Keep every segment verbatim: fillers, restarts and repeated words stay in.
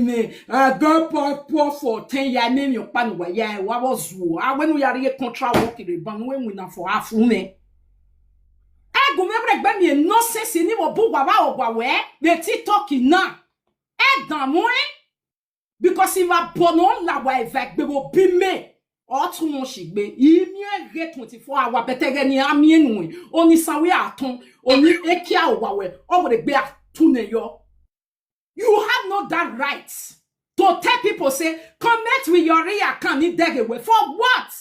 me, I go poor, poor for ten year, me, your pan, why, yeah, what was who? I went we are here contra walk in the ban, when we not for half woman. I go remember, me, no sense, in him, or book, wa, wa, wa, where? The TikTok in now. I don't know, eh? Because if I born on la, why, if I go be me, or too much, be, he me, I get twenty-four hour, better than me, I'm in, only somewhere at home, only a care, or what, or would it be at two, yo? You have no that right to tell people say, "Connect with your real account, need deg away." For what?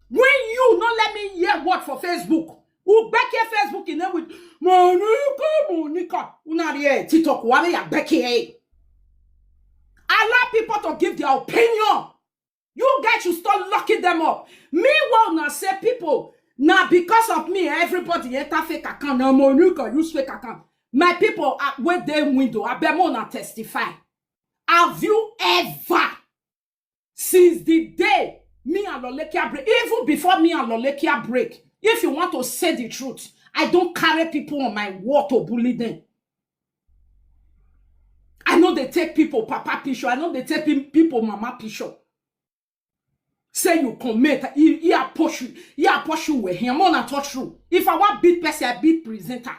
When you not let me hear word for Facebook. Who back your Facebook in there with Monica, Monica? Una here, TikTok, what are you back here? Allow people to give their opinion. You guys should start locking them up. Meanwhile, now say people, now because of me, everybody enter fake account. Now Monica use fake account. My people, uh, where they window, I bet more now testify. Have you ever, since the day me and Lolekia break, even before me and Lolekia break, if you want to say the truth, I don't carry people on my wall to bully them. I know they take people papa picture. I know they take pe- people mama picture. Say you comment, he, he approach you, he approach you with him. I'm not touch you. If I want beat person, I beat presenter.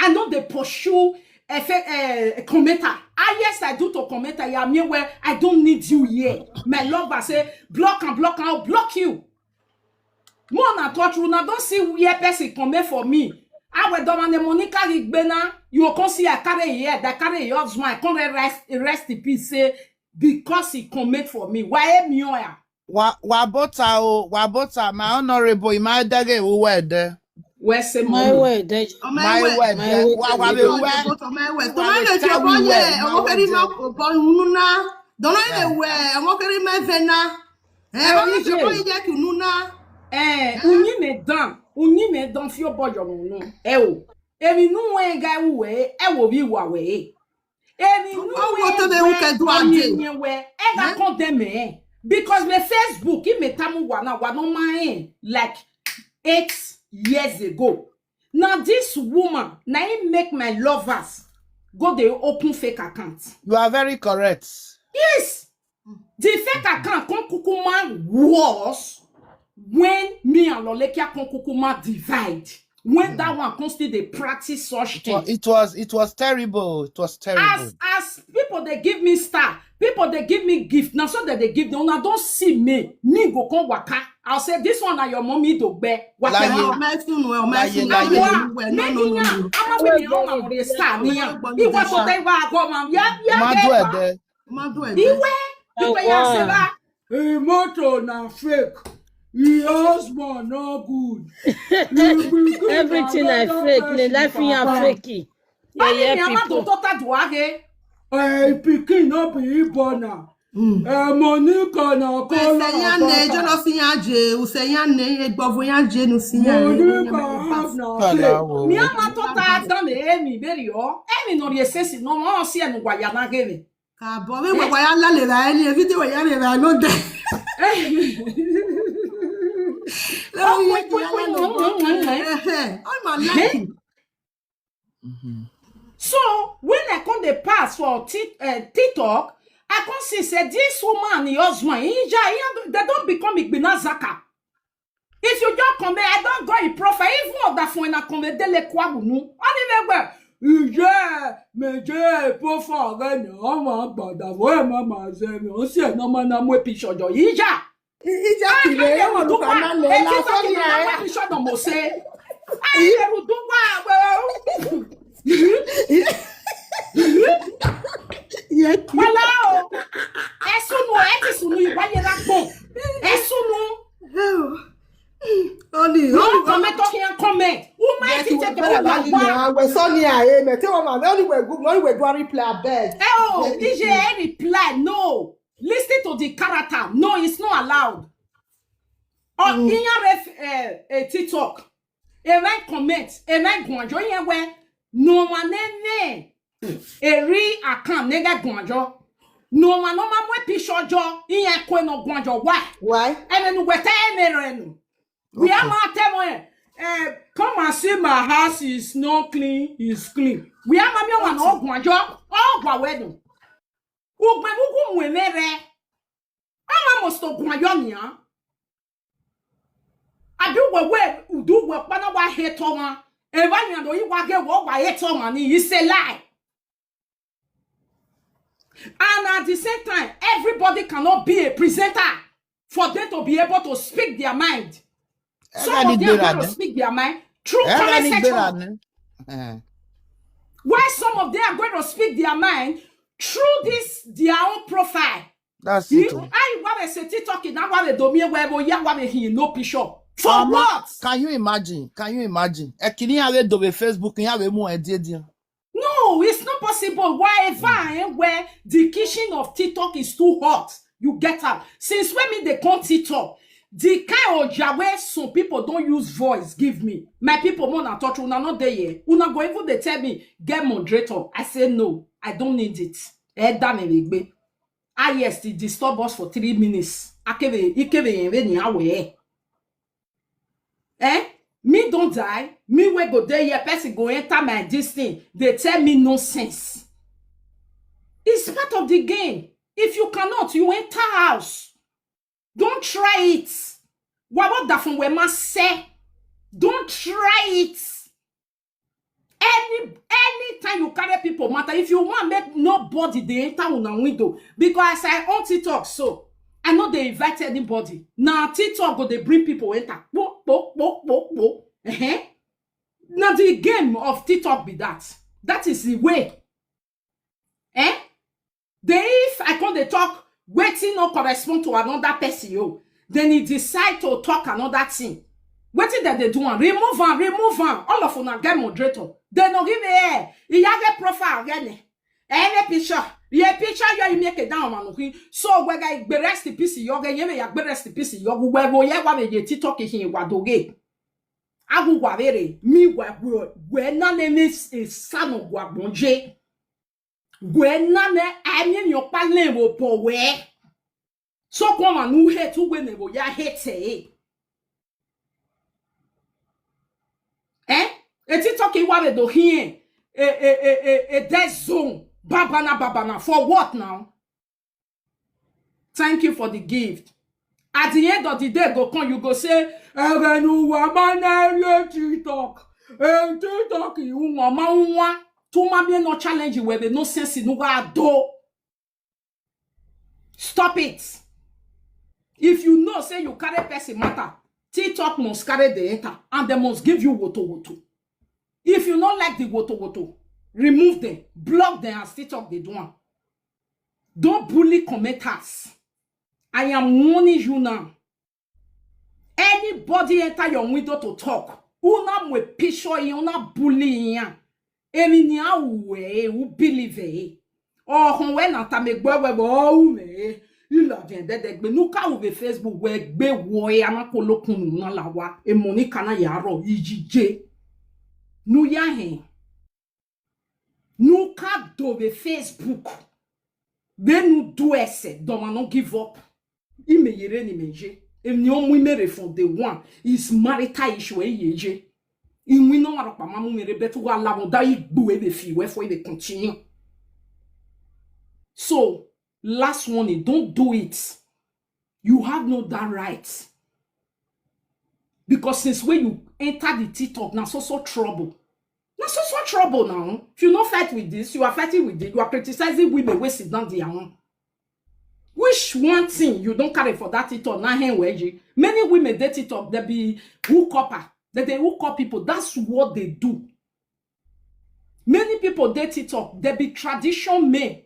I know they pursue a, fa- a, a commenter. Ah, yes, I do to commenter. Yeah, me where I don't need you here. My lover say, "Block and block, I'll block you." More na touch you now. Don't see where person comment for me. I will done the Monica Rigbena. You come see I carry here, that carry your husband. I come rest, rest in peace. Say, because he comment for me. Why am you here? Wa wa bota o, wa bota, my honorable, my dege who were there. Where's the My money? Word, eh, Oh, my my word. Word, My eh, word. Wa wa be You where? go to my word. To Wa my be word, your tell boy, we where? Yeah. I'm My okay, Word. my boy, Nuna. Don't know Yeah. the way. I'm okay, my Vena. Eh, Eh, I'm okay, Ije. Boy, yeah, Nuna. Eh, unyi me dan, unyi me dan fi obo yo no. Eh o, emi nu we ga u we, eh wo bi wa we. Emi nu Oh, we what do they we who can do wa a ni day? Nye we, e ga Eh? Condemn me. Because me Facebook, he me tamu wa na wa no ma eh, like eight years ago. Now this woman, now he make my lovers go they open fake account. You are very correct. Yes, the fake account come kukuma worse when me and Lolekia come kukuma divide. When that one come still they practice such It was, thing. it was it was terrible. It was terrible. As as people they give me star, people they give me gift. Now so that they give them, una don't see me. Me go come waka. I'll say this one na your mommy do be waka. Láyé. Oh, my soon, well, my Láyé, soon. láyé. Yeah, well, no, no, no, no. I'm a mini on the star. Nia. It was what they were go, man. Yeah, yeah, Madu yeah. Ede. Madu Ede. Iwe, iwe ya Wow. seba. Hey, motor na fake. Your husband no good. Everything I fake. The life in am fake. Yeah, Why yeah, me am to people. tota do age? Eh, pikin no be Ibona. Eh, Monica na Pese ya ne, Kola. Jolo si ya je, use ya ne, egbovo ya je, no si ya. Monica have na Kala fake. wo. Me am to tota do me emi beri o. Emi no ye sense no mo si enu wa ya na gere. Kabo, we wa ya la le ra ni, video wa ya le ra no de. Oh, wait, wait, wait, wait, wait, wait. Eh, eh, all my life. So when I come dey pass for Tik uh, TikTok, I come see say this woman, your husband, he, ja- he, they don't become Igbinazaka. If you just come, I don't go in profile. Even other phone, I come dele kwa bunu. Only they were. Yeah, me je profile again. I'm a bad. Where mama say me? O se no man na mwe picture jo. Ija. Ija kile ya wa luka na le la so ni ai. Ye ki. Ẹsùnù ẹ ti sùnù ìwáyé lágbọ̀n. Ẹsùnù. Only, No only comment, don't hear comment. Who might Yes, it you take better a like woman? Yeah, we saw ni aye me. Tell woman, only we good, only we do a replay abeg. Oh, D J reply no. Listen to the character. No, it's not allowed. Oh, in your ref, uh, uh, TikTok, a right comment, a right guanjo, yeah, where no man name, a re account, nigga guanjo. No man, no man, we picture jo, in your coin no guanjo. Why? Why? And then we tell me, we are not telling. Eh, come and see my house is not clean, is clean. We are mami wan no gwanjo, o gwa wedu. Ugbe wugu mwemere. Ama must gwanjo nya. Abi we we udu we pana wa heto ma. Eva nya do iwa ge wo wa heto ma ni, it's a lie. And at the same time, everybody cannot be a presenter for them to be able to speak their mind. Some of them are going to speak their mind through comment section. Why some of them are going to speak their mind through this their own profile? That's it. I want to say TikTok in our domain where we are he no picture. For what? Can you imagine? Can you imagine? Ekini have do Facebook, you have more idea. No, it's not possible. Why ever eh, where the kitchen of TikTok is too hot? You get up. Since when me they come TikTok, the kind of job where some people don't use voice give me. My people more than touch una not there yet. Una go even they tell me get moderator. I say no, I don't need it. Eh, damn it, ah yes, it disturb us for three minutes. Akebe ikebe yẹn ni awe. Eh? Me don't die. Me we go there here. Person go enter my this thing. They tell me nonsense. It's part of the game. If you cannot, you enter house. Don't try it. What about that from where must say? Don't try it. Any anytime you carry people matter, if you want make nobody they enter una window, because as I auntie talk so, I know they invite anybody. Now TikTok go they bring people enter. Bo, bo, bo, bo, bo. Uh-huh. Now the game of TikTok be that. That is the way. Eh? They if I come they talk waiting no correspond to another person, yo. Then he decide to talk another thing. Wetin dem dey do am? Remove am, remove am. All of una get moderator. Dem no give air. Iyage profile again. Any picture. Ye picture yo you make it down man. So we guy be rest in peace yo ge ye ya be rest in peace yo we go ye wa me ye TikTok hin wa doge. Agu wa vere mi wa we na ne ni sano gwa bonje. Gwe nane anye mi okpa len wo po we. So kwa ma nu he tu we ne wo ya he te. Eh? E TikTok wa be do hie. E e e e e dead zone. Babana babana for what now? Thank you for the gift. At the end of the day, go come, you go say, Evenuwa man TikTok. Eh, TikTok you mama nwa. Tuma me no challenge we be no sense in wa do. Stop it. If you know say you carry person matter, TikTok must carry the enter and they must give you woto woto. If you don't like the woto woto, remove them, block them as TikTok they do one. Don't bully commenters. I am warning you now. Anybody enter your window to talk, una mwe picture in, una bully in. Emi ni awe, who believe eh. Oh, hon we na ta me gbe we bo u me. Ila den de de gbe nu ka u be Facebook we gbe wo e ama ko lokun nu na lawa. E Monica na yaro ijije. Nu ya he. Nu ka do be Facebook. Be nu do ese, do ma no give up. Ime yere ni meje. Emi o mu imere from day one. Is marital issue e yeje. Inwi no waro pa mamu mere betu wa la won da igbo e be fi we for e be continue. So, last warning, don't do it. You have no that right. Because since when you enter the TikTok, now so so trouble. Now so so trouble now. If you not fight with this, you are fighting with it. You are criticizing women where sit down their own. Which one thing you don't carry for that TikTok? Now hen where you many women they TikTok they be hook up, ah, that they hook up people. That's what they do. Many people they TikTok they be tradition men.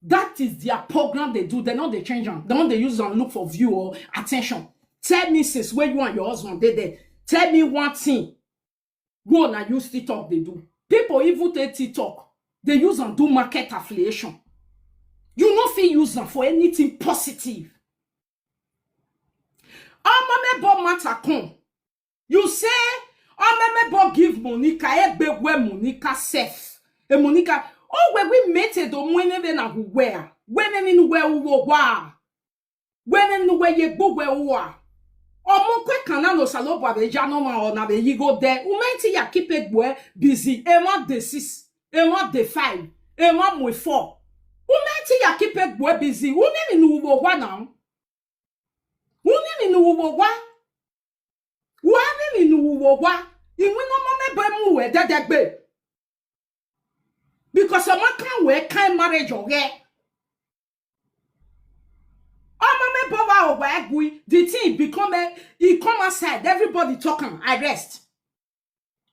That is their program they do. They know they change them. They want they use and look for view or attention. Tell me since where you and your husband did there. Tell me one thing. Go na use TikTok they do. People even take TikTok. They use and do market affiliation. You no fit use them for anything positive. Omo me bo matter come. You say, oh me me bo give Monica, e be where Monica self. E Monica, oh we we mete do mwene ve na who where. Wene ni where uwo wa. Wene ni where ye gbo where uwa. Omo kwe kana no salobo abe jano ma ona be yigo de. Umenti ya kipe gwe busy. E one day six. E one day five. E one mwe four. Umenti ya kipe gwe busy. Uni mi nuwo wa now. Uni mi nuwo wa. Wa mi mi nuwo wa. Iwi no mo me be mu we de de gbe. Because someone can't wear kind marriage or get. Omo me bowa owa egui. The thing become a, e come outside. Everybody talk am. I rest.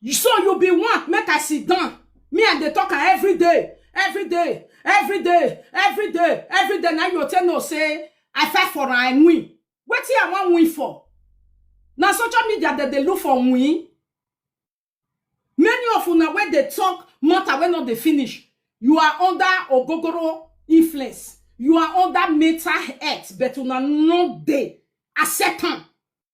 So you be one, make I sit down. Me and they talk am every day, every day, every day, every day, every day. Now you tell no say I fight for I win. Wetin I wan win for? Na social media that they look for win. Many of una wey dey talk matter wey no dey finish, you are under ogogoro influence. You are under mental health, but una no dey accept am.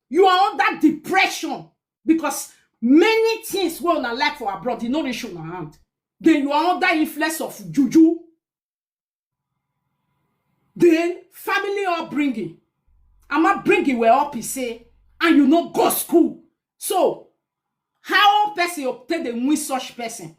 You are under depression because many things wey una like for abroad, e no reach una hand. Then you are under influence of juju. Then family upbringing. Ama bringing were up, he say, and you no go school. So, how person obtain the win such person?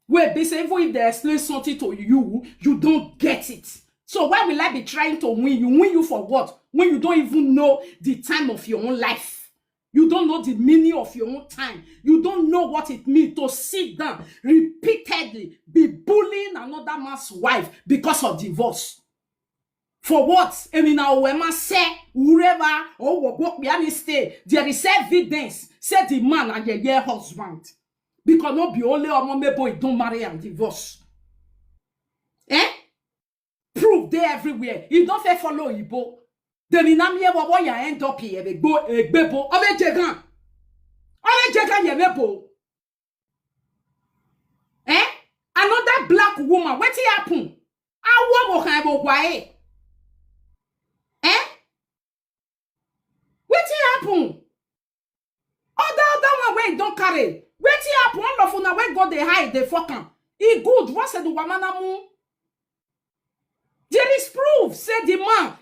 Wey be say even if they explain something to you, you don't get it. So why will I be trying to win you? Win you for what? When you don't even know the time of your own life. You don't know the meaning of your own time. You don't know what it means to sit down repeatedly, be bullying another man's wife because of divorce. For what? Emina Owema say, whoever or what we stay, there is evidence. Say the man and your, your husband. Because not be only a mom boy don't marry and divorce. Eh? Proof dey everywhere. You don't fair follow Igbo. They be nam ye what ya end up here. They go a bebo. Ove jegan. Ove jegan ye bebo. Eh? Another black woman. Wetin happen? Awo mo kan bo gwa e. Eh? Wetin happen? Other other one wey don carry. Wetin happen? All of una wey go dey hide dey fuck am. E good. What's the wamanamu? There is proof. Say the man,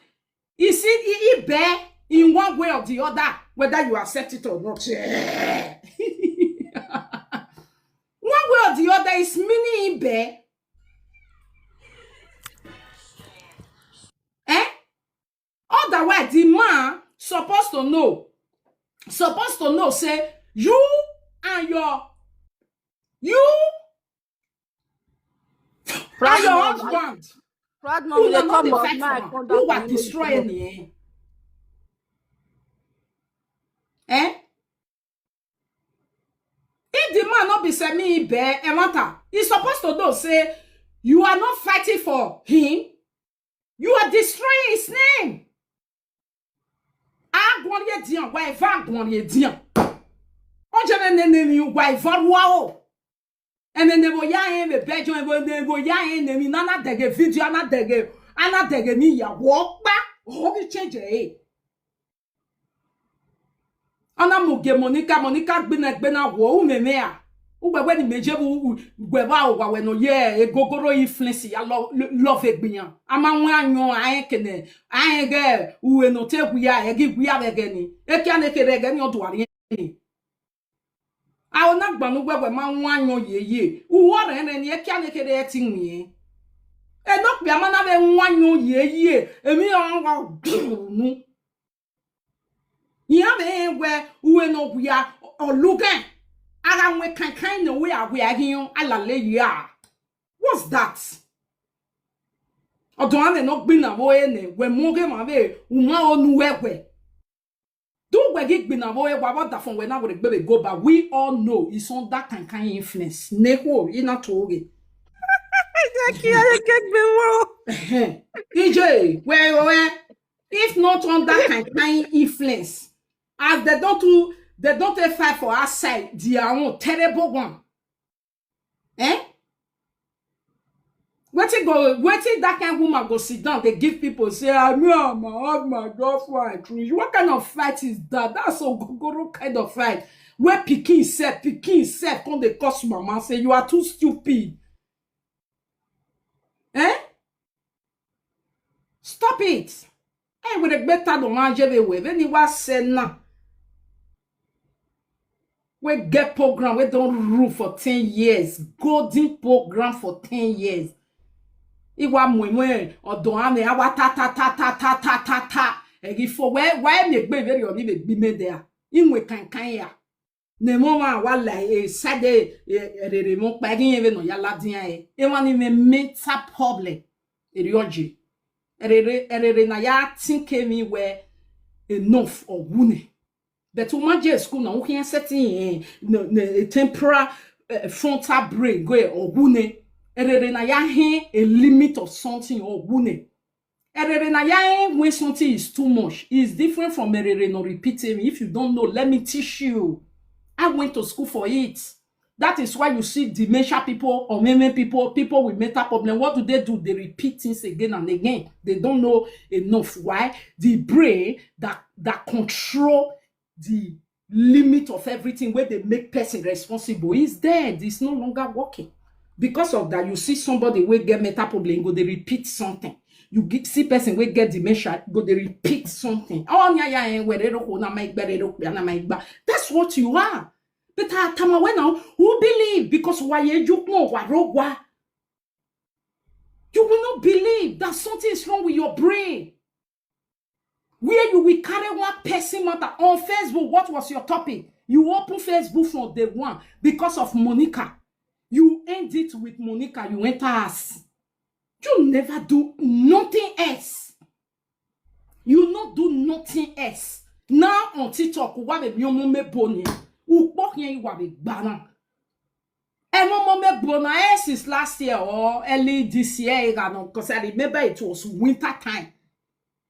he see, he, he bear in one way or the other, whether you accept it or not. One way or the other is meaning he bear. Eh? Otherwise, the man supposed to know, supposed to know, say you and your, you and your husband, Proud mom, they come up now. I come who are destroying him. Eh? If the man not be semi bear and matter, he's supposed to know say you are not fighting for him. You are destroying his name. Agwonye dian, wa eva agwonye dian. Onje ne ne ne ni wa eva ruao. Ene ne bo ya en be bejo, ene bo ya en ne mi nana dege video, ana dege, ana dege mi ya wo pa. Obi change e. Ana muge Monica, Monica gbina gbina wo u meme a. U gbe ni meje bu gbe ba o wa we no ye egogoro influence ya love egbiyan. Ama won anyo ayen kene, ayen ge uwe no te guya, egi guya be ge ni. Eki ane kere ge ni oduari ni. A o na gbanu gbe gbe ma won anyo ye ye. Uwo re re ni eki ane kere e ti win. E no pe ama na be won anyo ye ye. Emi o wa nu. Yan be we uwe no guya olugan. Ara we kankan no we awe agiyan alale ya. What's that? Odo ane no gbina wo ene we moge ma be uma onu we we. Do we gi gbina wo e wa wa da fun we na we gbe go ba. We all know it's on that kind kind influence. Neko ina to oge. Jackie, I get me wrong. E J, we we if not on that kind kind influence, as they don't do, they don't take fight for outside their own terrible one. Eh? Wetin go wetin that kind woman go sit down dey give people say, "Ah, me and my husband don fight reach." What kind of fight is that? That's a gogoro kind of fight. Where pikin sef, pikin sef come dey curse mama say, "You are too stupid." Eh? Stop it. Hey, we dey better no man jebe we. When you was say na, wey get program wey don rule for ten years, golden program for ten years. Iwa mwenwe odo ane awa ta ta ta ta ta ta ta ta. Egi fo we we me gbe very oni me gbi me there. Inwe kan kan ya. Ne mo ma wa la e sade e rere mo pa gi yen ve no ya la dia e. E wa ni me mental problem. Eri oje. Erere erere na ya think me we enough or wune. But woman je school na ukian setting eh, no, no, a temporal uh, frontal brain go or wune. Erere na ya hen a limit of something or wune. Erere na ya hen when something is too much. It's different from erere no repeating. If you don't know, let me teach you. I went to school for it. That is why you see dementia people, or many people, people with mental problem. What do they do? They repeat things again and again. They don't know enough. Why? The brain that that control the limit of everything where they make person responsible is dead. It's no longer working. Because of that, you see somebody will get mental problem, go they repeat something. You get, see person will get dementia, go they repeat something. Oh, yeah, yeah, yeah, where they don't go, na my bed, they don't, na my bed. That's what you are. But I tell my now, who believe? Because why you know what? You will not believe that something is wrong with your brain. Where you will carry one person matter on Facebook. What was your topic? You open Facebook from day one because of Monica. You end it with Monica. You enter us. You never do nothing else. You not do nothing else. Now on TikTok, what a young me boni. Ukpok yen wa be bana. And one moment bona eh, since last year or early this year, I don't, 'cause I remember it was winter time.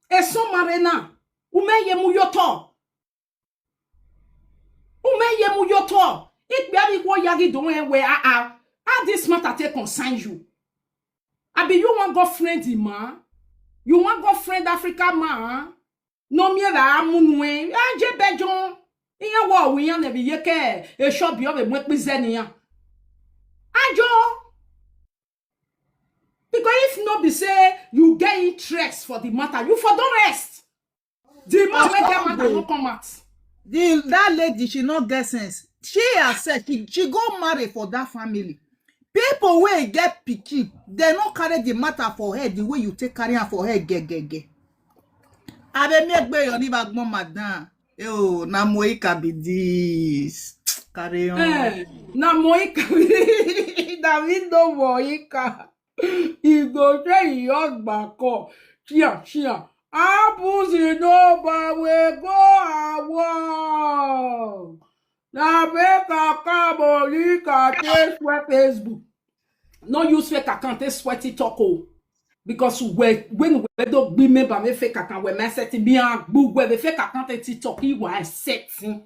E so marena, ume ye mu yoto. Ume ye mu yoto. It be abi wo yagi don eh, where ah ah. How this matter take concern you? I be you want go friend the man? You want go friend Africa man? No me la munue. Aje bejon. Iya wo wi yan e bi ye ke e shop yo be mo pe zeni yan. Ajo. Because if not be say you get interest for the matter, you for don't rest. The man wey get matter no come out. The that lady, she no get sense. She herself, she, she go marry for that family. People wey get pikin, they no carry the matter for head the way you take carry am for head gegege. Abeg, make gbe your liver gbon madam. Oh, na Moika be this. Carry on. Eh, na Moika. Na me no Moika. He go say he husband call. Chia, chia. Abuzi no ba we go awo. Na make I come Moika take swear Facebook. No use fake account take swear TikTok o. Because we, when we do be member me fake account, we me setting be a bug we fake account take TikTok, he was setting.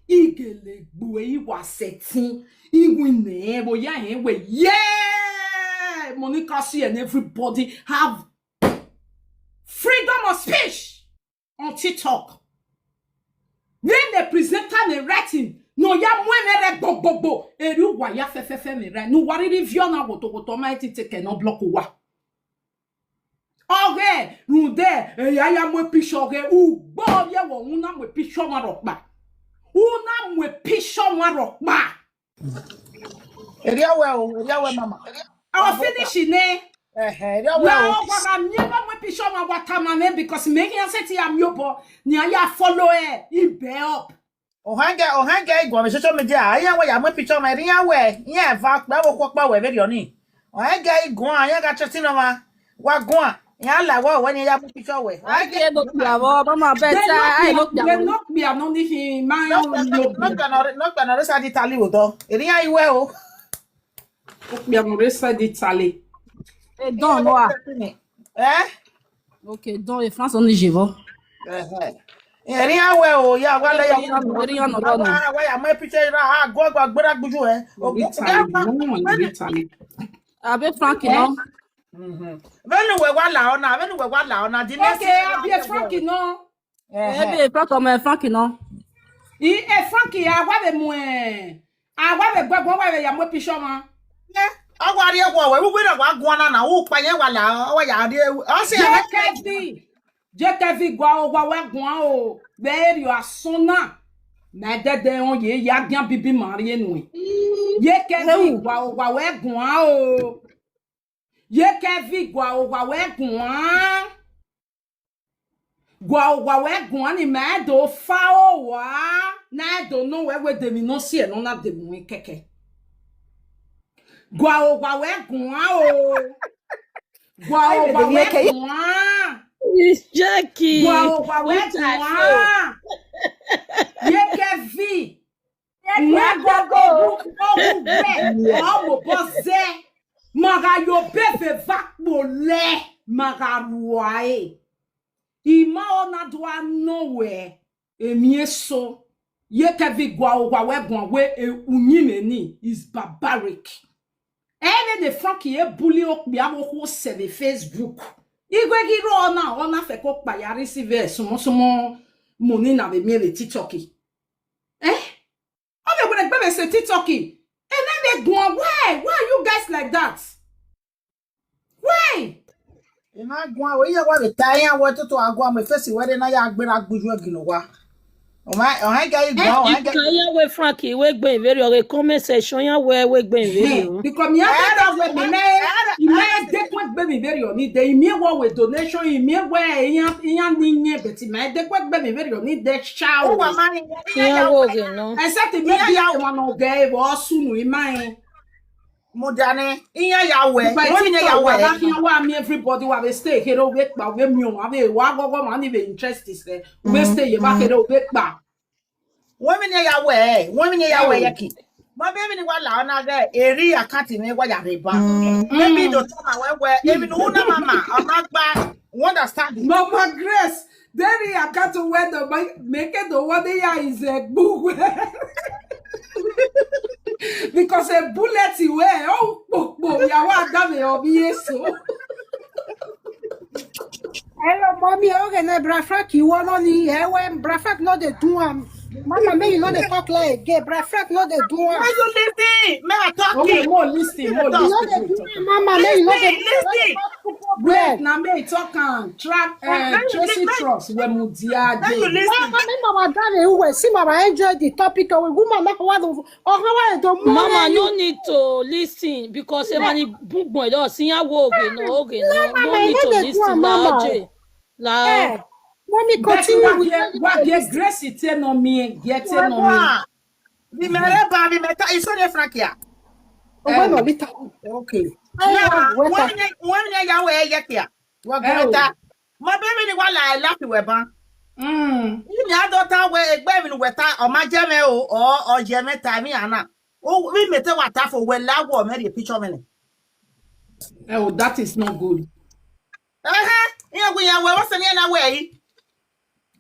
He gele gbu, he was setting. He win eh, but yeah, eh, we, yeah. Monica C and everybody have freedom of speech on TikTok. When the presenter na writing, no ya mwe mere gbo gbo gbo. Eri wa ya fe fe fe mere. No worry the view na woto woto ma ti take no block wa. Oge, runde, e ya ya mwe picture oge. U gbo ye wo una mwe picture ma rokpa. Una mwe picture ma rokpa. Area well, area well, mama. Our finish in eh. Eh, area well. Now, what I'm never mwe picture ma watamane because me here say ti am yo bo. Ni aya follow eh. He bear up. Ohenge, ohenge igwa me social media. Aya we ya mwe picture ma area we. Nya va pa wo ko pa we very oni. Ohenge igwa aya ga chatting over. Wa gwa. Ya la wa we ni ya mwe picture we. Ohenge no pia wo mama beta. Ai no pia. No pia no ni hi ma. No pia no. No pia no sa di tali wo do. Area iwe o. Ukpia no resa di tali. E don no a. Eh? Ok, don e France on je vo. Eh. Eri awe o ya wa le ya. Eri ya no ro no. Wa ya me piche ra ha go gba gbera gbuju eh. Ogun ti ya pa. Abe Frank no. Mhm. Venu we wa la ona, venu we wa la ona. Di next. Okay, abe Frank no. Ebe Frank ọmọ ẹ Frank náà. Ì ẹ Frank àwa lè mú ẹ. Àwa lè gbẹgbọn wà lè yà mú píṣọ wọn. Ẹ àwa rí ẹwọ wẹ wíwé náà wàá gun ọ̀nà náà wò pa yẹn wà là ọ wà yà á rí ẹwọ. Ọ sì ẹ. Jẹ́kẹ́bí Jẹ́kẹ́bí gba ọwọ́ wa gun á o. Bẹ́ẹ̀ rí ọ̀sán náà. Na dede on ye ya gian bibi mari enu. Ye ke vi gwa o gwa we gun a o. Ye ke vi gwa o gwa we gun a. Gwa o gwa we gun a ni ma do fa o wa. Na do no we we de mi no si e no na de mu keke. Gwa o gwa we gun a o. Gwa o gwa we gun a. It's Jackie. Gwa o gwa we gun a. Ye ke vi. Nwa gogo. Ogu be. Omo boze. Maga yo beve vakpole. Maga ruae. Ima ona dua nowe. Emie so. Ye ke vi gwa o gwa we gwa we e unyime ni is barbaric. Ene de Frank ye bully o kpia wo ho se be Facebook. Igwe gi ro ona ona fe ko kpa ya receive sumo sumo money na be mi le TikTok. Eh? Oge gbe gbe se TikTok. Ene me gwa why? Why are you guys like that? Why? Ina gwa we ya wa be ta ya wa to to agwa me face we de na ya agbera gbuju agi no wa. O ma o ha ga igwa o ha ga Ka ya we Frank we gbe very o comment section ya we we gbe very o. Because mi aka da we mi me mi me de kwa gbe mi very o ni de mi wo we donation mi we yan yan ni nye beti me de kwa gbe mi very o ni de shout. O wa ma ni Ya wo ge no. Except mi ya ya wa no ge wo sunu imai. Mo dane iya ya we. Mo ni ya we. Wa mi everybody wa be stay here we pa we mi o wa be wa gogo ma ni be interest is there. We stay ye ba here we pa. Women ya we, women ya we yaki. Ma be mi ni wa la ona ge eri akati mi wa ya reba. Maybe do to ma we we, even una mama, ama gba, we understand it. Mama Grace, deri akato we do make it the one ya is a boo. Because a bullet we oh po po ya wa da me obi eso. Hello, mommy. Okay, na Bra Frank, you want on the air when Bra Frank no dey do am. Mama, may you no dey talk like gay. Bra Frank no dey do am. Why you listen? Me I talk Okay, it. Mo listen, Mo You no listen. dey do am, Mama. May you no dey Listen, listen. Wait, na me talk am. Trap uh, Tracy Trust when Mudia Now you dey. listen. Mama, make Mama done who wey see Mama enjoy the topic. We woman na wa do o ha wa do mo. Mama no need to listen because e mani bugbon e don sin ya wo oge no oge no no need to listen na oje la Eh, mommy But continue what with get what get Grace it no me get it no me. Wa. Bi mere ba bi meta iso de Frankia. Oh, no, later. Okay. Eh, Now, weta. Women women ya we ya kia. Wa go ta. Ma be mi ni wa la la fi we ban. Mm. Ni a do ta we egbe mi ni we ta o ma je me o o o je me ta mi ana. O mi me te wa ta fo we la wo me ri picture me ni. Oh, that is not good. Eh eh. Iya we ya we wa se ni na we yi.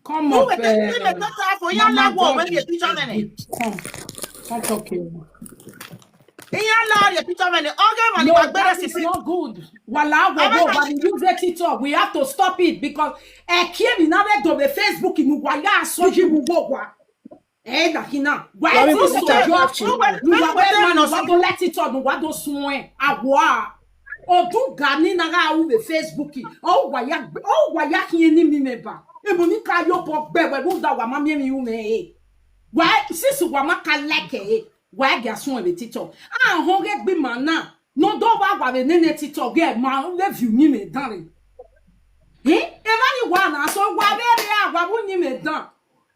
Come Wo up. we te mi me Uh, ta ta fo ya la Mama wo me George. Ri picture me ni. Come, come talk here. Iya la ri picture me ni. Oge ma ni No, wa gbere that is sisi. Not good. Wala wo wo but you get it up. We have to stop it because eh kiemi na we do be Facebook mu wa ya so ji mu wo wa. Eh na kina. Wa Let me ti put so that jo. back to you. Nu wa be ma no wa do let it up. Nu wa do sun e. Awa. Odu gani na ga u be Facebook. O wa ya o wa ya ki ni mi me ba. E mo ni ka yo po gbe we bu da wa ma mi mi u me e. Wa sisi wa ma ka like e. Wa ga sun e be TikTok. A ho ge gbi ma na. No do wa wa be nene TikTok ge ma le view ni me dan re. Eh? E ba ni wa na so wa be re a wa bu ni me dan.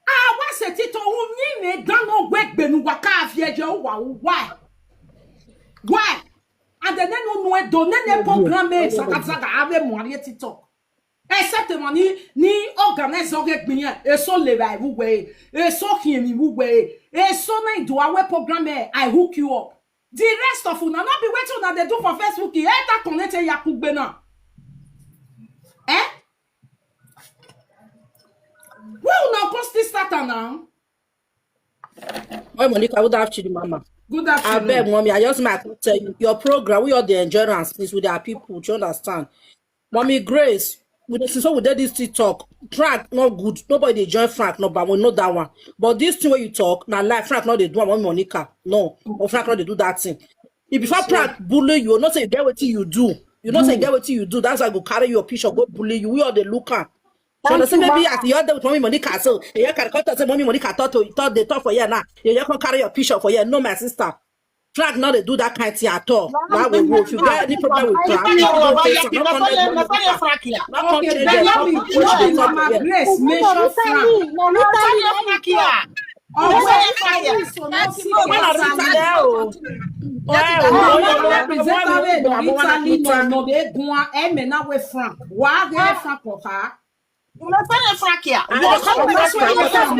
A wa se TikTok u ni me dan no gbe gbe nu wa ka fi e je o wa o why? Why? And then no no e do nene program e saka saka ave mo ari TikTok. Except mo ni ni organize oge gbin e so le ba iwu we e so kin mi wu we e so na do awe program e I hook you up. The rest of una no be wetin una dey do for Facebook e ta connect e ya kugbe na. Eh? Why una come still start am now? Well, Monica, good afternoon, Mama. Good I afternoon. beg, Mommy, I just might tell you, your program, we all the endurance, please, with our people, do you understand? Mommy Grace, we dey since we did this TikTok. Frank not good. Nobody dey join Frank, no, but we know that one. But this thing where you talk, na lie. Frank not dey do am, Mommy Monica. No, but Frank not dey do that thing. If before Frank bully you, not say you get what you do. You not say you get what you do. That's why I go carry your picture, go bully you. We all dey look am. So they say maybe as you dey with Mommy Monica, so you can come talk say Mommy Monica talk to talk dey talk for here now. You just come carry your picture for here. No, my sister. Frank no dey do that kind thing at all. Why we go? If you get any problem with Frank, no come let Monica. No come change it. Come put your thing for here. Grace, mention Frank. Representative Rita Lino no dey gun eme na we Frank. Wa ge Frank o ha. Una tell Frank here. What come Frank? Frank, Frank,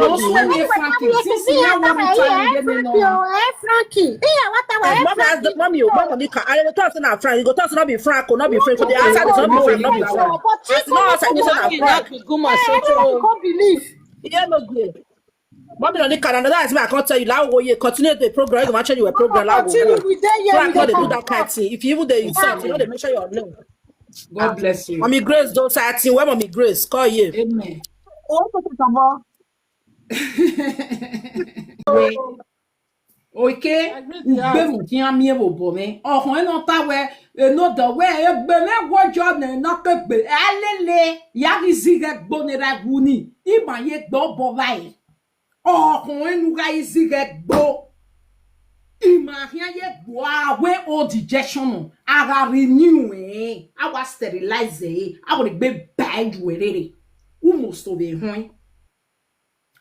Frank. Since you want to tell me, Frank, Frank. Mommy, as the mommy, oh, Mommy Monica, I dey talk say na Frank. You go talk say no be Frank, oh, no be Frank. For the outside, it's no be Frank, no be Frank. As no outside, you say na Frank. Go believe. Yeah, no good. Mommy Monica, another thing I can't tell you. Like, oh, you continue the program. You can change your program. Like, continue with that. Frank, no dey do that kind thing. If you even dey insult, you know they mention your name. God bless you. Mommy Grace, don't say thing. Where Mommy Grace? Call you. Amen. Oke, ugbe mu ki ami e bo bo me. Ohun e no ta we, e no do we, e gbe me wo jo ne no ke gbe. Alele, ya ki zi ge gbo ne ra wu ni. I ma ye gbo bo bai. Ohun e nu ga izi ge gbo. I ma hia ye gbo a we o digestion. A ga renew e. A wa sterilize e. A wo gbe ba ju erere. U mo so be hon.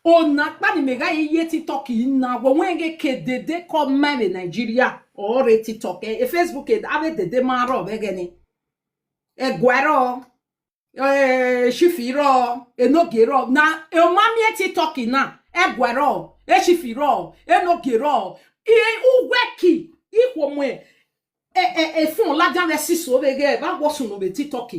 Ona pa ni me ga ye TikTok na wo wen ge ke dede ko ma be Nigeria. O re TikTok e, e Facebook e, a be dede ma ro be ge ni. E gwero. E shifiro, e no gero. Na e ma mi e TikTok na. E gwero, e shifiro, e no gero. E uweki, i ko mwe. E e e fun la jan le siso be ge ba wo sun no be TikTok.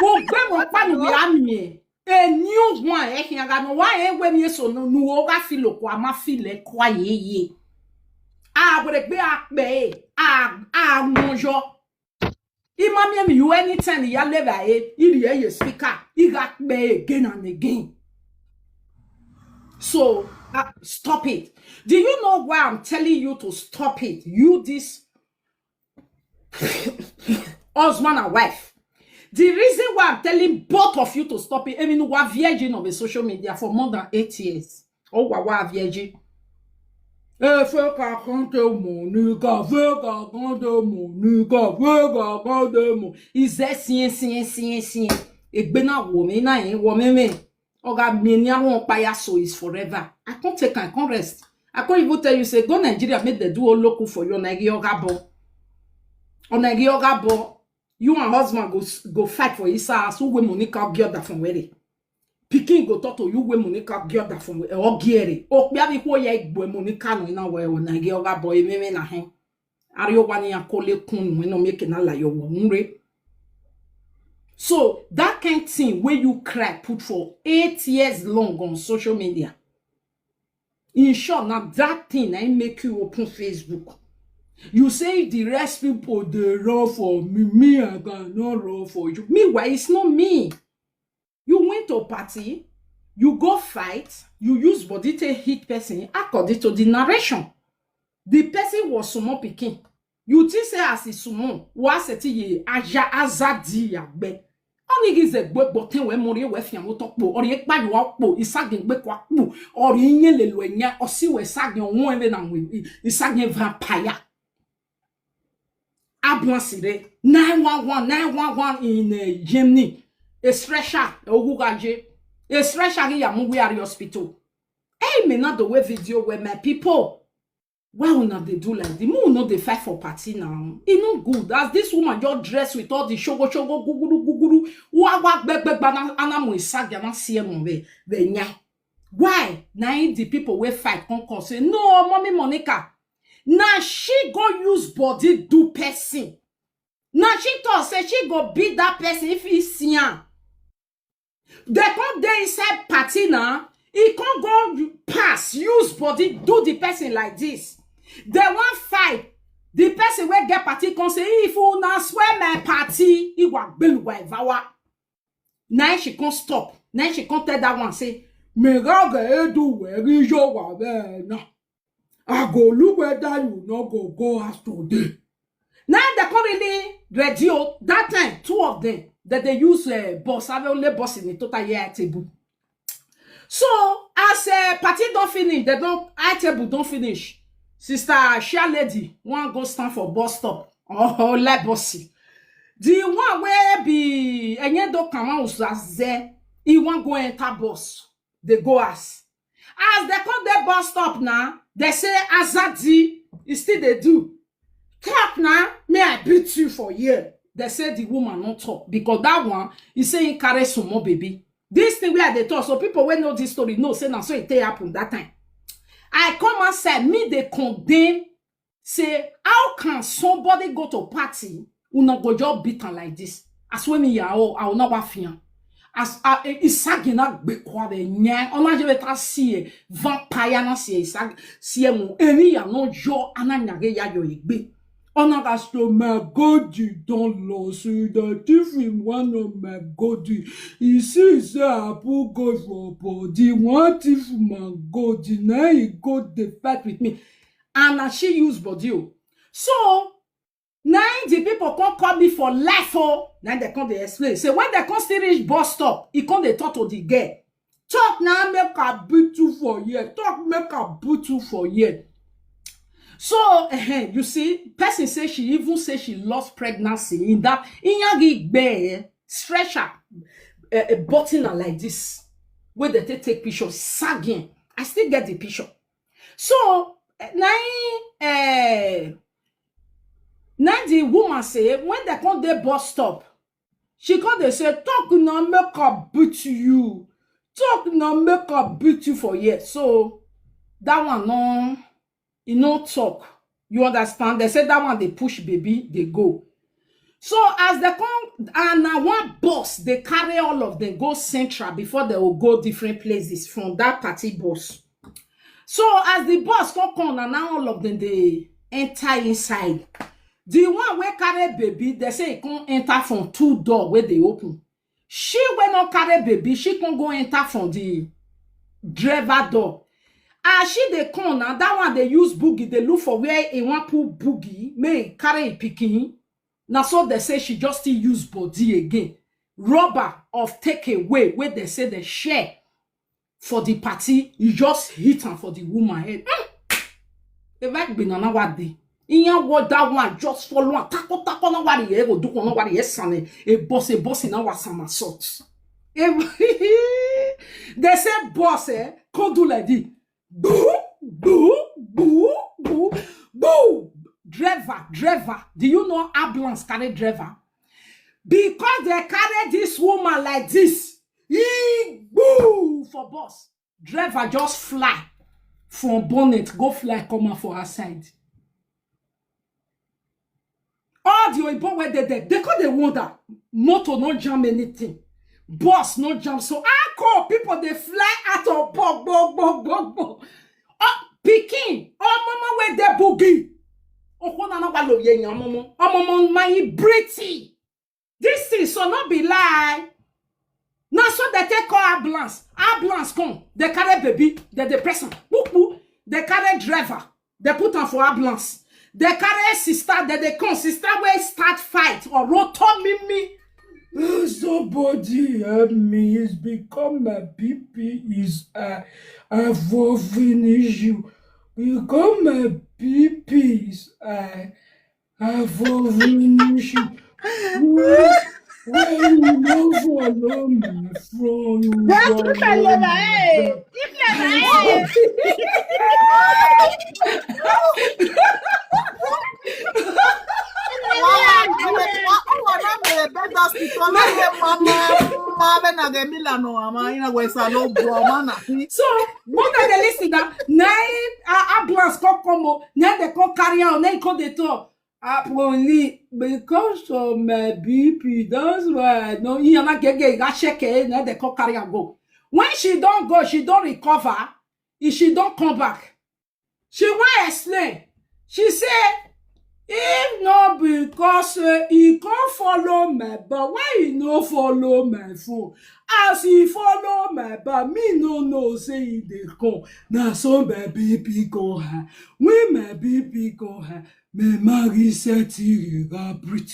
Wo gbe mo pa nu bi ami e. E new one e hin aga no wa e we mi e so no nu o ga filo ko ama file kwa ye ye. A gbe gbe a pe e, a a mo yo. I ma mi e mi you anytime ya le ba e, i ri e ye speaker, i ga pe again and again. So uh, stop it. Do you know why I'm telling you to stop it? You this husband and wife. The reason why I'm telling both of you to stop it, I mean, we are virgin of a social media for more than eight years. Oh, we are virgin. Eh, fake account de Monica, fake account de Monica, fake account de Mo. Is there sien sien sien sien? Egbe na wo mi na yin wo mi mi. Oga mi ni awon paya so is forever. I can't take, I can't rest. I can't even tell you say go Nigeria make dem do oloku for you. Onagi oga bo. Onagi oga bo. You and husband go s- go fight for inside house. Who wey Monica get that from where? Pikin go talk to you wey Monica get that from where? Or gere. O pe abi ko ye gbo Monica no na we Onagi oga bo e me me na hen. Ari o wa ni akole kun we no make na la yo wo nre. So that kind thing where you cry put for eight years long on social media. In short, now that thing I make you open Facebook. You say the rest people they run for me, me I cannot run for you. Meanwhile, it's not me. You went to a party, you go fight, you use body to hit person according to the narration. The person was small pikin. You think say as is small, wa se ti ye aja azadi agbe. Oni gi ze gbe gboten we mori we fian wo to po, ori e pa yo po, isagin gbe kwa po, ori yen le lo enya, osi we sagin won ebe na we, isagin vampire. Ablansire, nine one one, nine one one in uh, Germany. A stretcher, a ugugaje. A stretcher in Yamuguari Hospital. Hey, me not the way video where my people. Why una dey do like this? Make una dey fight for party now. E no good. As this woman just dress with all the shogo shogo guguru guguru. Wa wa gbegbe gbana anamu isagi ana siemo be be nya. Why? Na him the people wey fight come come say no, mommy Monica. Na she go use body do person. Na she talk say she go beat that person if he see am. They come dey inside party now. He come go pass, use body, do the person like this. They wan fight. The person wey get party come say, if una swear my party, he wa gbeluwa evawa. Now she come stop. Now she come tell that one say, me ga ga edu weri yo wa be na. I go look whether you no go go house today. Now they come really ready o. That time, two of them, Dem dey use, eh, bus, have only bus in the total year table. So, as, eh, party don finish, dem don, high table don finish. Sister Share Lady wan go stand for bus stop. Oh, let bus. The one wey be Enyedo Kaman Uzaze, he wan go enter bus, dey go house. As dem come dey bus stop na, dem say, "Azadi, e still dey do. Talk na, may I beat you for here." Dem say the woman no talk because that one, he say he carry small baby. This thing wey I dey talk, so people wey know this story know say na so e take happen that time. I come outside, me dey condemn say, how can somebody go to party, una go just beat am like this? As when me ya o, I will not wafian. As a isagi na gbe kwa be nye, ona je ta sie vampire na sie isag sie mu eni ya no jo ana nyage ya yo igbe. Ona ga sto my God, you don lost, you don thief him one of my God. He see say I put God for body, one thief my God, now he go dey fight with me. And na she use body o. So, na im the people come call me for life o. Na im dem come dey explain. Say when dem come still reach bus stop, e come dey talk to the girl. Talk na, make I beat you for here. Talk, make I beat you for here. So, eh, you see, person say she even say she lost pregnancy in that, in Yagi, eh, stretcher, eh, a button like this, where they take, take picture, sagging. I still get the picture. So, eh, na im, eh, na im the woman say, when dem come dey bus stop, she come dey say, "Talk na, make I beat you. Talk na, make I beat you for here." So, that one no, e no talk. You understand? Dem say that one dey push baby, dey go. So as dem come, and na one bus dey carry all of them go central before dem go go different places from that party bus. So as the bus come come, na now all of them dey enter inside. The one wey carry baby, dem say e come enter from two door wey dey open. She wey no carry baby, she come go enter from the driver door. As she dey come now, that one dey use boogie, dey look for where e wan put boogie, make e carry e pikin. Na so dem say she just still use body again. Rubber of take away wey dem say dem share for the party, e just hit am for the woman head. Mm. The vibe be na na wa dey. Iyan wo that one just follow am. Tako tako na wa the go do na wa the sane. E boss, e boss na wa somersault. E, they say boss, eh, come do like this. Boo, boo, boo, boo, boo. Driver, driver. Do you know ambulance carry driver? Because they carry this woman like this, he boo for bus. Driver just fly from bonnet, go fly come out for her side. All the oyibo wey dey there, they come dey wonder. Motor no jam anything, bus no jam. So how come people dey fly out of bog bog bog bog bog? Oh, pikin, oh mama, wey dey boogie. Oh, na na wa lo ye yan mama. Oh mama, my pretty. This thing so no be lie. Na so they take call ambulance. Ambulance come. They carry baby. They dey press am. Boop, boop. They carry driver. They put am for ambulance. They carry sister. They dey come. Sister wey start fight or rotor mimi. Oh, somebody help me. It's become my B P is high. I for finish you. Become my B P is high. I for finish you. Why, why you no follow me from you? Don't you follow me, hey. So, when I dey listen now, na him, ah, ambulance come come o, na they come carry am, na he come dey talk. Ah, only because of my B P, that's why I know. He and I get, get, got shake, eh, na they come carry am go. When she don go, she don recover, if she don come back, she wan explain. She say, if no because say he come follow my back, why he no follow my phone? As he follow my back, me no know say he dey come. Na so my B P go high. When my B P go high, my marry set he breathe.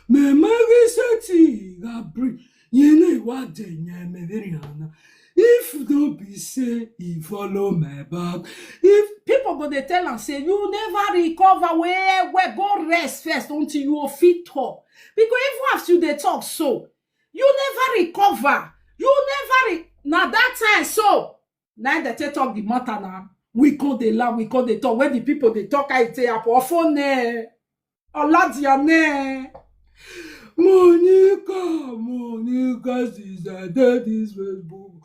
My marry set he breathe. Adenyemeriana. If no be say he follow my back, if people go dey tell am say you never recover well well, go rest first until you go fit talk. Because even as you dey talk so, you never recover. You never re- na that time so na im dem take talk the matter na. We come dey laugh, we come dey talk. When the people dey talk, I say, "Apo phone eh, Oladiane." Monica, Monica, since I dey this Facebook,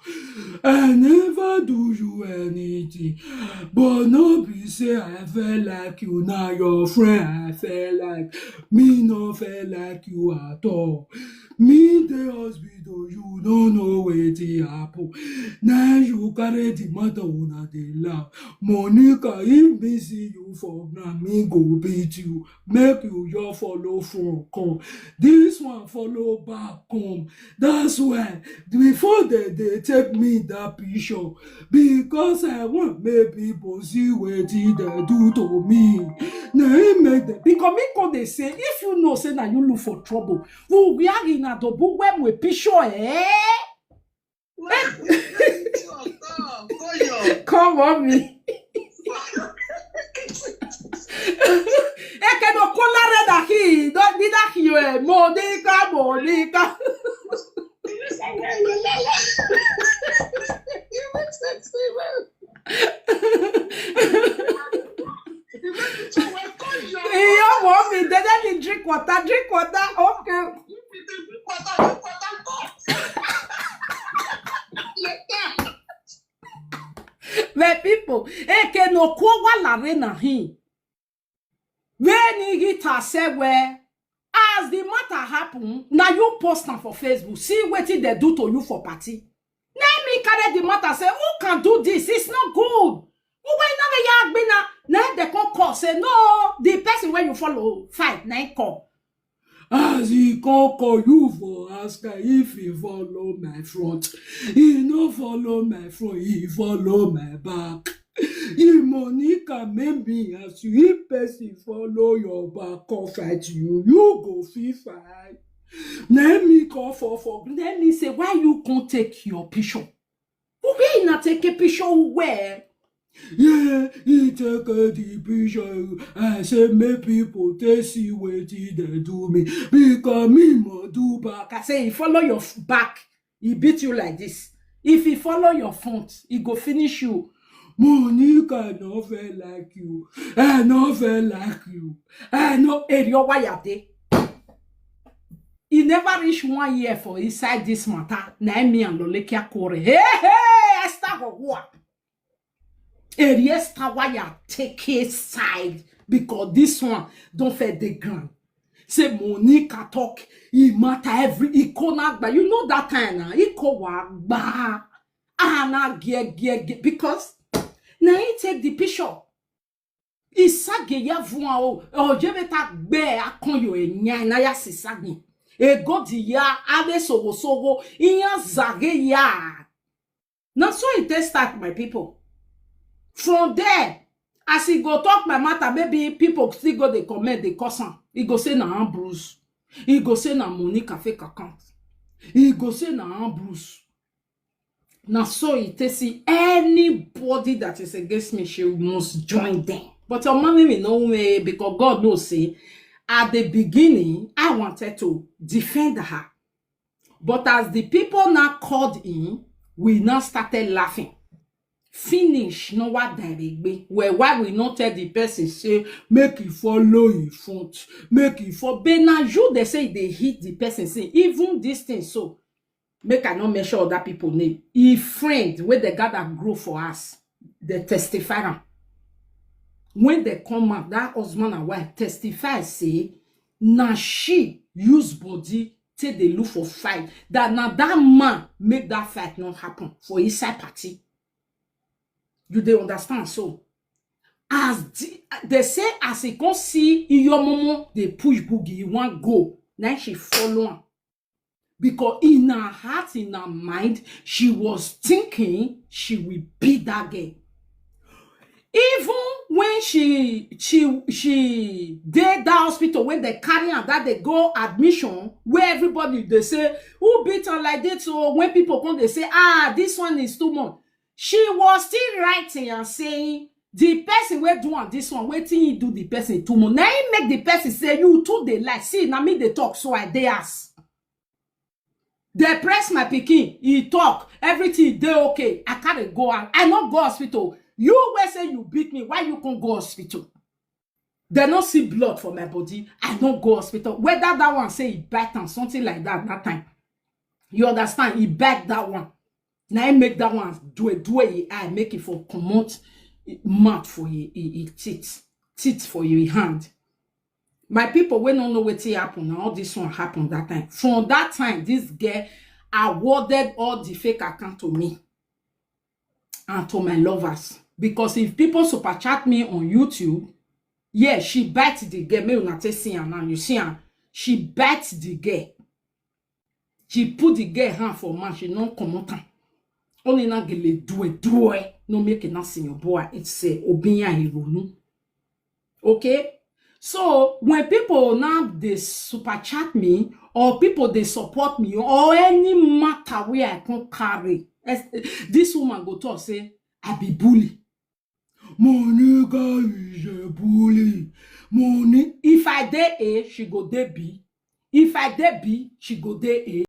I never do you anything. But no be say I feel like you, na your friend I feel like. Me no feel like you at all. Me dey hospital, you no know wetin happen. Na you carry the matter, una dey laugh. Monica, if me see you for ground, me go beat you. Make you just follow front come. This one follow back come. That's why before dem dey take me that picture, because I want make people see wetin dem do to me. Na im make dem, because me come dey say, if you know say na you look for trouble, we are in adobo when we picture eh. Come on me. Eke no kola re da hi, do di da hi eh, Monica, Monica. Iyo mo mi dede ni drink water, drink water. Okay. My people, eke no ko wa la re na hin. When he hit her, say where as the matter happen, now you post am for Facebook. See wetin they do to you for party. Let me carry the matter. Say who can do this? It's not good. Who why not the yag be na? Now they come call say no. The person where you follow fight now call. As he come call you for ask her if he follow my front, he no follow my front, he follow my back. He Monica make me ask you if person follow your back come fight you, you go fit fight. Let me call for for let me say why you come take your picture. Where you not take a picture where? Yeah, he take uh, the picture. I say make people they see wetin they do me because me mo do back. I say he follow your f- back, he beat you like this. If he follow your front, he go finish you. Monica no feel like you. I no feel like you. I no area why you dey. He never reach one year for inside this matter. Na me and Lolekia Kore. Hey, hey, Esther Gogoa. Eri Esther why you take a side because this one don't fair the ground. Say Monica talk, he matter every he corner gba. You know that time now, he call wa gba. Ah, na gie gie gie because na he take the picture. Isage ya vua o, o jebe ta gbe akonyo enya na ya sisagi. Ego di ya abe sogo sogo, iya zage ya. Na so e take start, my people. From there, as e go talk my matter, maybe people still go dey comment, dey curse am. E go say na Ambrose. E go say na Monica fake account. E go say na Ambrose. Na so e take see anybody that is against me, she must join them. But your mommy will know me because God knows say at the beginning I wanted to defend her. But as the people now called in, we now started laughing. Finish no wa daregbe. Well, why we not tell the person say make he follow in front, make he for but na you they say they hit the person say even this thing so make I not mention other people name. He friend where the God that grow for us, they testify am. When they come out, that husband and wife testify say na she use body take dey look for fight. That na that man make that fight not happen for inside party. You dey understand so? As the, they say as he come see Iyomomo dey push boogie, he wan go. Now she follow am. Because in her heart, in her mind, she was thinking she will beat that girl. Even When she she she dey that hospital, when they carry am, that they go admission, where everybody they say, "Who beat her like this?" So when people come, they say, "Ah, this one is too much." She was still writing and saying, "The person wey do am this one, wetin he do the person too much." Now he make the person say, "You too dey lie. See, na me dey talk, so I dey house." They press my pikin, he talk, everything dey okay. I carry go out. I no go hospital. You wey say you beat me, why you come go hospital? They no see blood for my body. I no go hospital. Whether that one say he bite am, something like that, that time. You understand? He bite that one. Now he make that one do a do a eye, make it for comot mouth for he, he, he teeth, teeth for your hand. My people, we don't know what happen. Now all this one happened that time. From that time, this girl awarded all the fake account to me and to my lovers. Because if people super chat me on YouTube, yeah, she bite the girl. Me una take see am now. You see am. She bite the girl. She put the girl hand for mouth. She no comot am. Only na gele due due. No make e na senior boy. It's a obinya ironu. Okay? So when people now they super chat me, or people they support me, or any matter where I can carry, as- this woman go talk say, "I be bully." "My nigga is a bully." Money. If I dey A, she go dey B. If I dey B, she go dey A.